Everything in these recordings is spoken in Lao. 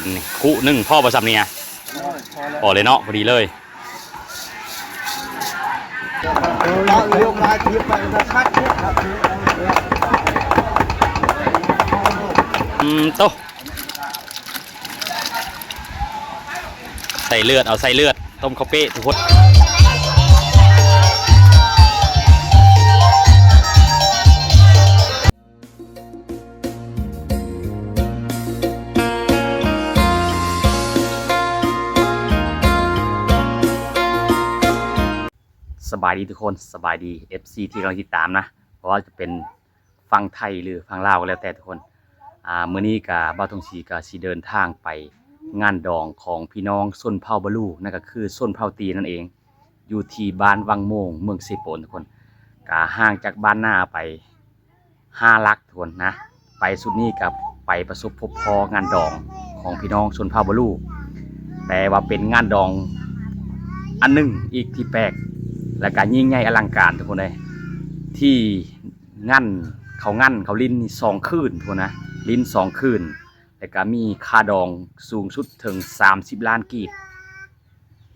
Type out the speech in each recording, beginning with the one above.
ອັນນີ້ຄຸໜຶ່ງພໍບໍ່ຊ່ຳນີ້? ພໍແລ້ວເນາະ ພໍດີເລີຍ. ອືມ ໂຕ ໃສ່ເລືອດ ເອົາໃສ່ເລືອດ ຕົ້ມເຂົ້າເປ້ທຸກຄົນ. ສະບາຍດີທຸກຄົນ ສະບາຍດີ ເອັຟຊີ ທີ່ກຳລັງຕິດຕາມນະ ບໍ່ວ່າຈະເປັນຝັ່ງໄທ ຫຼື ຝັ່ງລາວກໍແລ້ວແຕ່ທຸກຄົນ. ອ່າ ມື້ນີ້ກະບ່າວທອງສີກະຊິເດີນທາງໄປງານດອງຂອງພີ່ນ້ອງຊົນເຜົ່າບາລູ ນັ້ນກະຄືຊົນເຜົ່າຕີນນັ້ນເອງ ຢູ່ທີ່ບ້ານວັງໂມງ ເມືອງເຊໂປນທຸກຄົນ. ກະຫ່າງຈາກບ້ານໜ້າໄປ ຫ້າຫຼັກທຸກຄົນນະ. ໄປຊຸດນີ້ກະໄປປະສົບພົບພໍ້ງານດອງຂອງພີ່ນ້ອງຊົນເຜົ່າບາລູ ແຕ່ວ່າເປັນງານດອງອັນໜຶ່ງອີກທີ່ແປກ ແລະກະຍິ່ງໃຫຍ່ອະລັງການທຸກຄົນເອີຍ ທີ່ງັ້ນ ເຂົາງັ້ນ ເຂົາຫຼິ້ນນີ້ສອງຄືນພຸ້ນນະ ຫຼິ້ນສອງຄືນ ແລະກະມີຄ່າດອງສູງສຸດເຖິງສາມສິບລ້ານກີບ.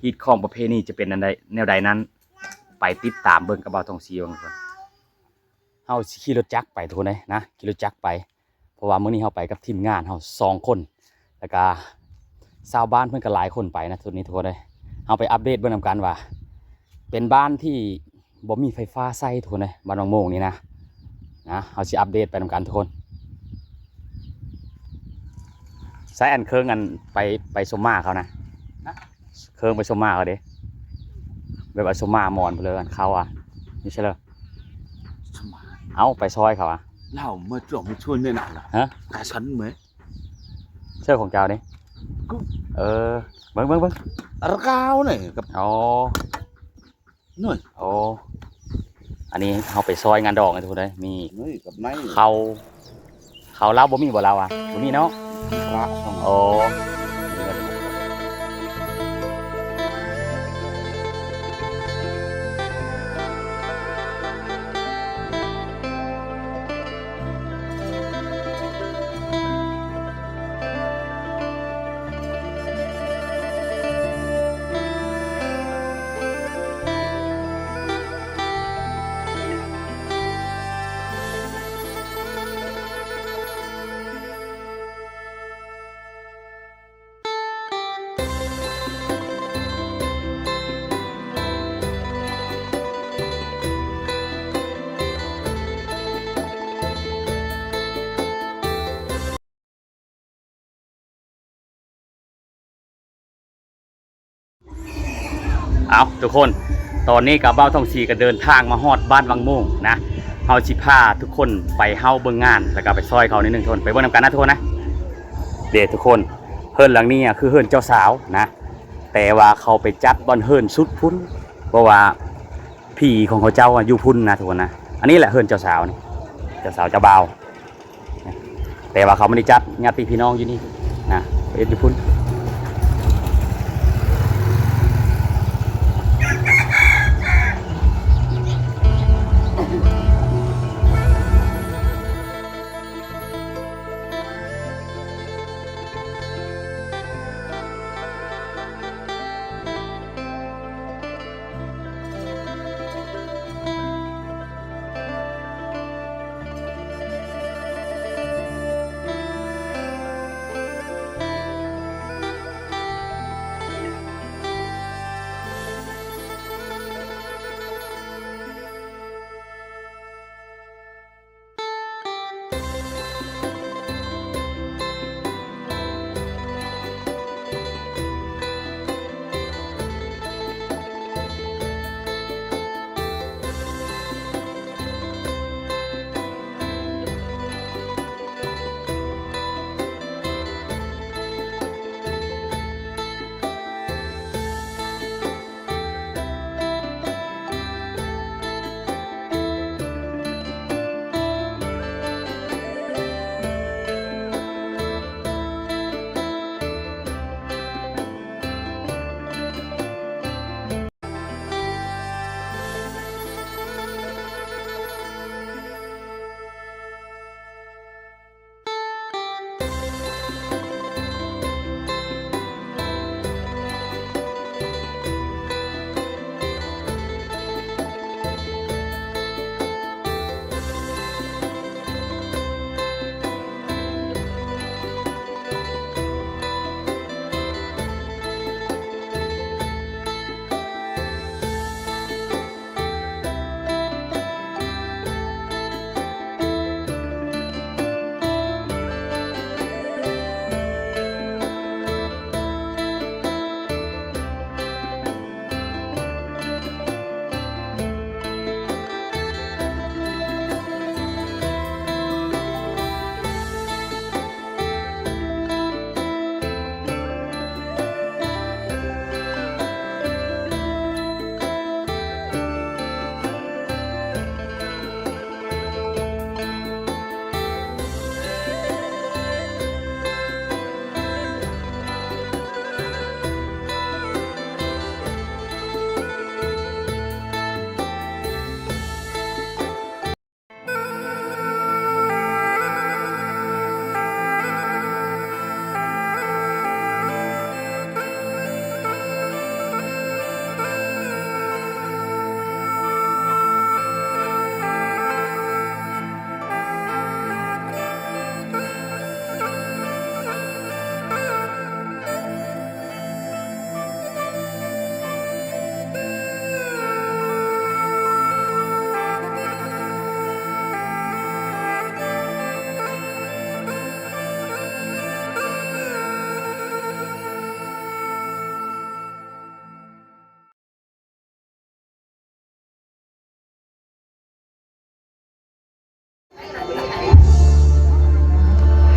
ຮີດຄອງປະເພນີຈະເປັນແນວໃດ ແນວໃດນັ້ນ ໄປຕິດຕາມເບິ່ງກັບບ່າວທອງສີເບິ່ງທຸກຄົນ. ເຮົາຊິຂີ່ລົດຈັກໄປທຸກຄົນເອີຍນະ ຂີ່ລົດຈັກໄປ ເພາະວ່າມື້ນີ້ເຮົາໄປກັບທີມງານເຮົາສອງຄົນ ແລ້ວກະຊາວບ້ານເພິ່ນກະຫຼາຍຄົນໄປນະ ຊຸດນີ້ທຸກຄົນເອີຍ. ເຮົາໄປອັບເດດເບິ່ງນຳກັນວ່າ ເປັນບ້ານທີ່ບໍ່ມີໄຟຟ້າໃຊ້ທຸກຄົນເອີຍ ບ້ານວັງໂມງນີ້ນະ ນະ ເຮົາຊິອັບເດດໄປນຳກັນທຸກຄົນ. ໃຊ້ອັນເຄີງອັນໄປ ໄປສົມມາເຂົານະ ເຄີງໄປສົມມາເຂົາເດ້ ແບບວ່າສົມມາໝອນພຸ້ນເລີຍ ອັນເຂົາອະ ຢູ່ໃສເລີ? ສົມມາ ເອົາ ໄປຊອຍເຂົາອະ ລາວມາຈອກມາຊ່ວຍແນ່ນະ ຮະ ກາສັນເໝີ ເສື້ອຂອງເຈົ້າເດ້ ເອີ ເບິ່ງ ເບິ່ງ ເບິ່ງ ອາກາວນີ້ກັບ ອໍ ໂອ້ຍ ໂອ້ ອັນນີ້ເຮົາໄປຊອຍງານດອງໃຫ້ທຸກຄົນເດີ ມີ ນີ້ກັບໃນ ເຂົ້າ ເຂົ້າລາວບໍ່ມີບໍ່ລາວອະ? ບໍ່ມີເນາະ ພະສອງ ໂອ້. ເອົາ ທຸກຄົນ ຕອນນີ້ກະບ່າວທອງສີກະເດີນທາງມາຮອດບ້ານວັງໂມງນະ ເຮົາຊິພາທຸກຄົນໄປເຮົາເບິ່ງງານ ແລ້ວກະໄປຊ່ອຍເຂົາໜ້ອຍໜຶ່ງ ທຸກຄົນ ໄປເບິ່ງນຳກັນນະ ທຸກຄົນນະ. ເດ້ ທຸກຄົນ ເຮືອນຫຼັງນີ້ອະຄືເຮືອນເຈົ້າສາວນະ ແຕ່ວ່າເຂົາໄປຈັດບ່ອນເຮືອນສຸດພຸ້ນ ເພາະວ່າ ຜີຂອງເຂົາເຈົ້າຢູ່ພຸ້ນນະທຸກຄົນນະ. ອັນນີ້ແຫຼະເຮືອນເຈົ້າສາວນີ້ ເຈົ້າສາວເຈົ້າບ່າວ ແຕ່ວ່າເຂົາບໍ່ໄດ້ຈັດ ຍາດຕິພີ່ນ້ອງຢູ່ນີ້ນະ ເຮັດຢູ່ພຸ້ນ. ເ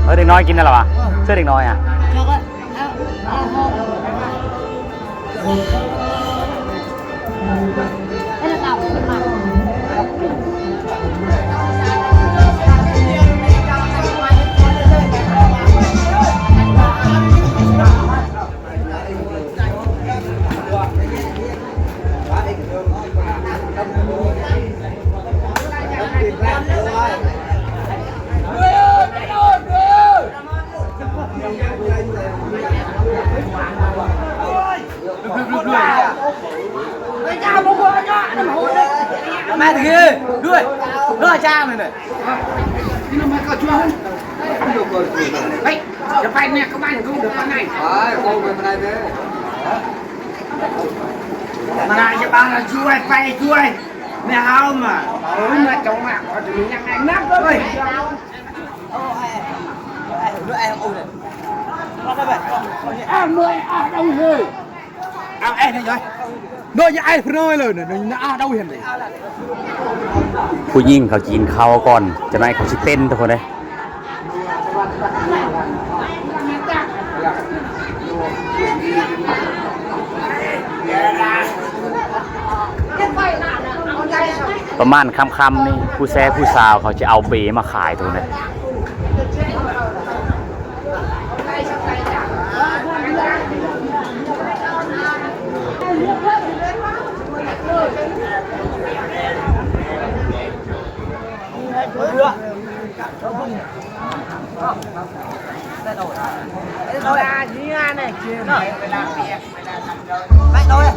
ເອີ ເດັກນ້ອຍກິນໄດ້ລະວະ? ເອີ ເຊື່ອເດັກນ້ອຍອະ. ມາເຖາະ ດ້ວຍ ດ້ວຍຈ້າງເລີຍ. ເຮີ້ຍ ຈະໄປແນວກັບມັນ ເດີ ໄປໄປໄປໄປ. ມາຈະບານລະ ຊ່ວຍໄປ ຊ່ວຍ ແມ່ເຮົາມາ ເອົາມາ ເຈົ້າມາ ເຂົາຈະມີຫຍັງແນະນຳເລີຍ. ຜູ້ຍິງເຂົາກິນເຂົ້າກ່ອນ ຈັກໜ້ອຍເຂົາຊິເຕັ້ນທຸກຄົນເດ້. ປະມານຄ່ຳໆນີ້ ຜູ້ແຊຜູ້ສາວເຂົາຈະເອົາເບມາຂາຍທຸກຄົນເດ້. ໄປຕໍ່ເລີຍ.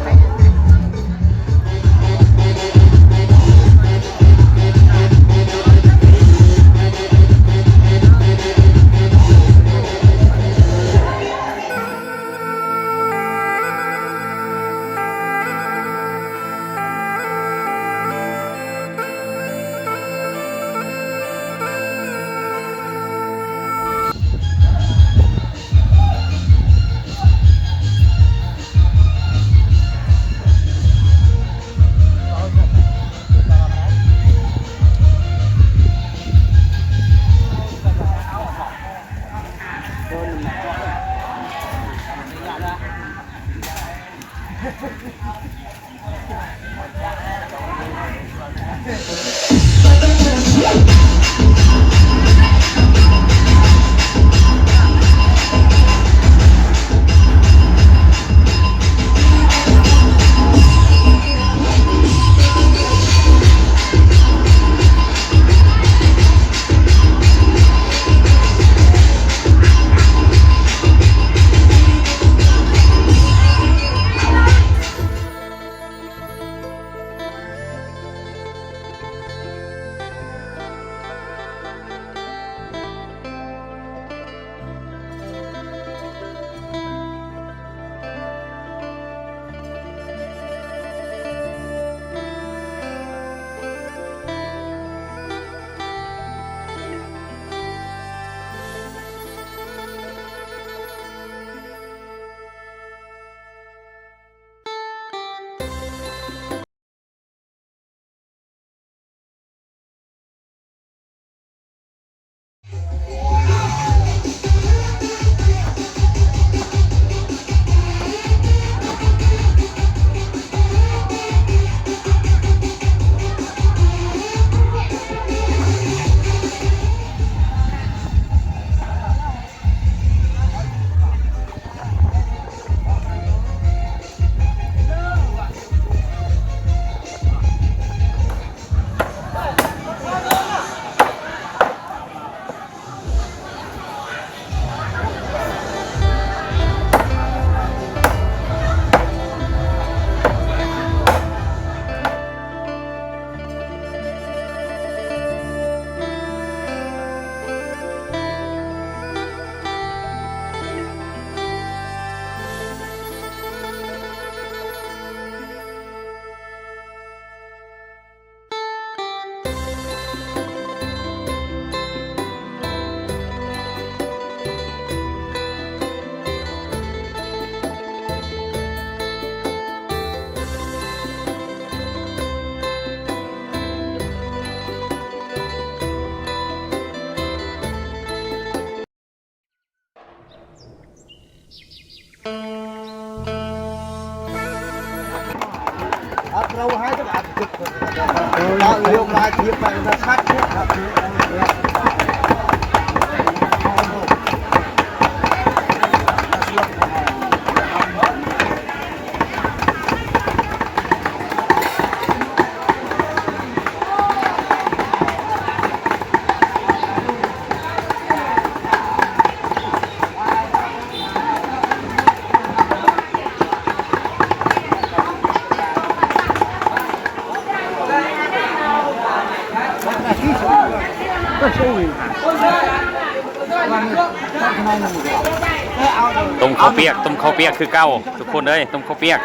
ຕົ້ມເຂົ້າປຽກ ຕົ້ມເຂົ້າປຽກຄືເກົ່າ ທຸກຄົນເອີຍ ຕົ້ມເຂົ້າປຽກ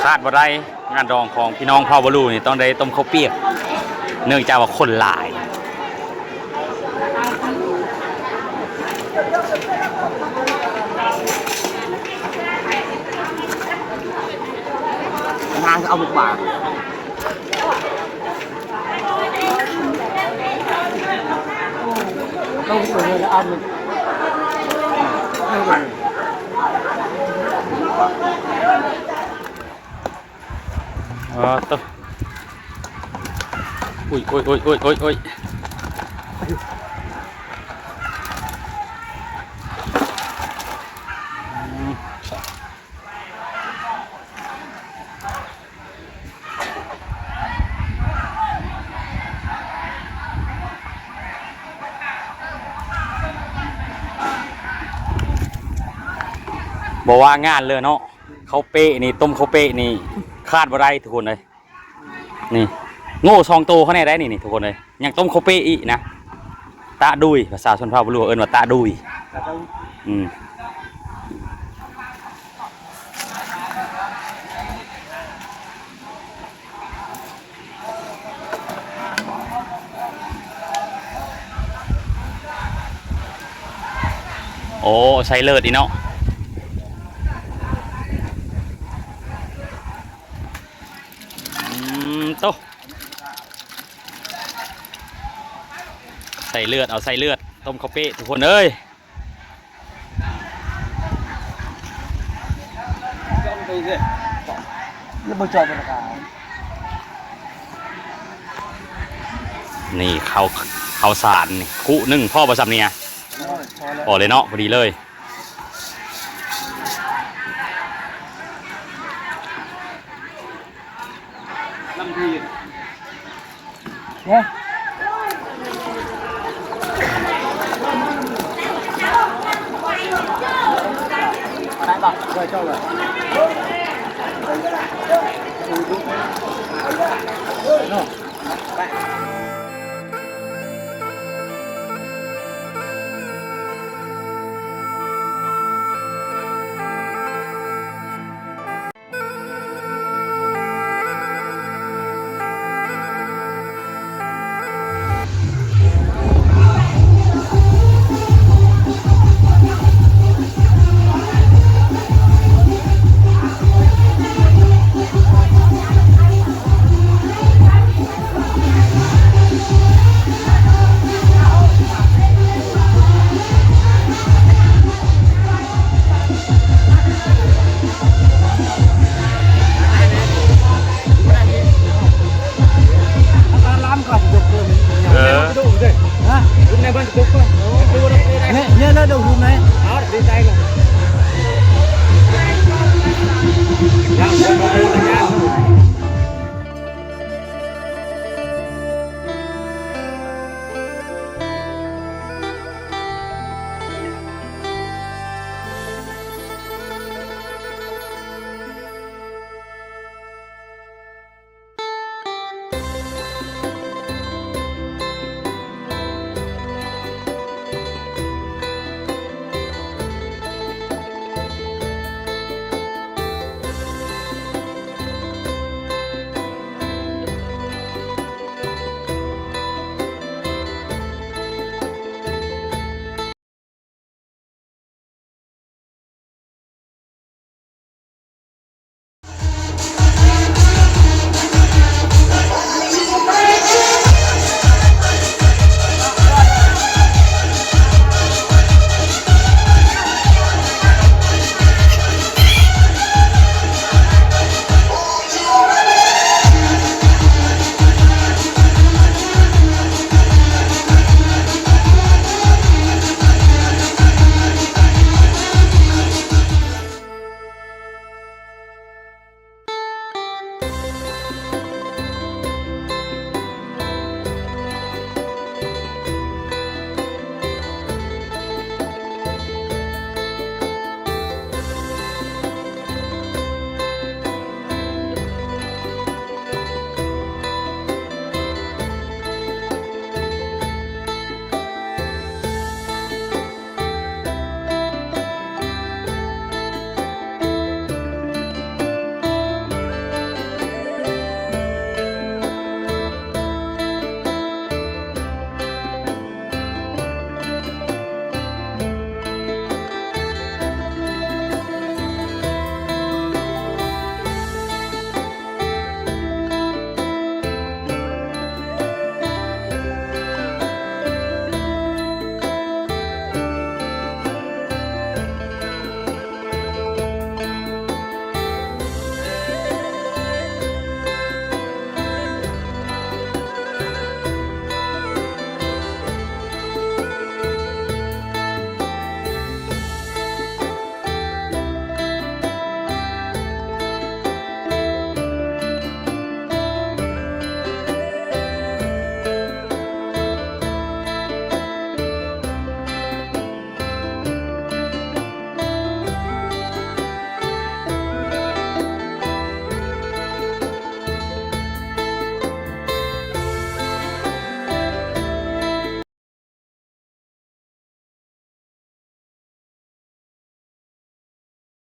ຂາດບໍ່ໄດ້. ງານດອງຂອງພີ່ນ້ອງເຜົ່າບາລູນີ້ຕ້ອງໄດ້ຕົ້ມເຂົ້າປຽກ ເນື່ອງຈາກວ່າຄົນຫຼາຍ. ນາງເອົາໝາກບາງ ຕ້ອງເປີດເລີຍລະອັນໜຶ່ງ. ອາ ໂຕ ອຸ້ຍ ໂອ້ຍ ໂອ້ຍ ໂອ້ຍ ໂອ້ຍ ໂອ້ຍ ອືມ ບໍ່ວ່າງານເລີຍເນາະ. ເຂົ້າເປະນີ້ ຕົ້ມເຂົ້າເປະນີ້ຂາດບໍ່ໄດ້ທຸກຄົນເອີຍ. ນີ້ ໂງ່ສອງໂຕເຂົາແນ່ໄດ໋ນີ້ ນີ້ທຸກຄົນເອີຍ ຍັງຕົ້ມເຂົ້າເປະອີກນະ. ຕະດຸຍ ພາສາຊົນເຜົ່າບາລູເອີ້ນວ່າຕະດຸຍ. ຕະດຸຍ ອືມ. ໂອ້ ໃສ່ເລີດອີກເນາະ. ອືມ ໂຕ ໃສ່ເລືອດ ເອົາໃສ່ເລືອດ ຕົ້ມເຂົ້າເປະທຸກຄົນເອີຍ. ນີ້ເຂົ້າ ເຂົ້າສານນີ້ ຄຸໜຶ່ງພໍບໍ່ຊ່ຳນີ້? ໂອ້ຍ ພໍແລ້ວ ພໍເລີຍເນາະ ພໍດີເລີຍ.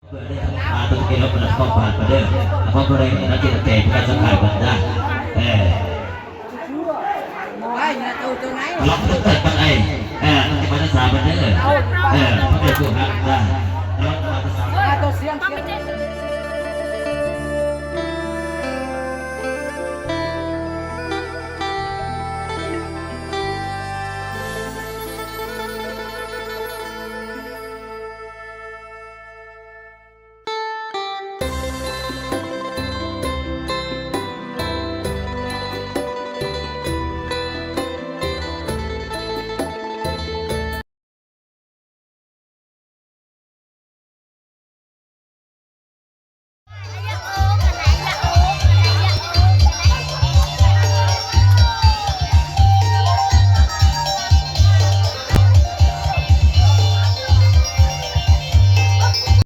ເບິ່ງເດີ ອ່າ ຕົວກິນລົດມັນກໍບາດໄປເດີ ເພາະຜູ້ໃດນີ້ ນັກກິນແຕ່ຜູ້ໃດສຳຄັນເບິ່ງເດີ ເອີ ລັອກຕົວເກີດບັນໄອ ເອີ ທີ່ມາສາເບິ່ງເດີ ເອີ ຜູ້ໃດຜູ້ຮັກເດີ ລັອກມາສາ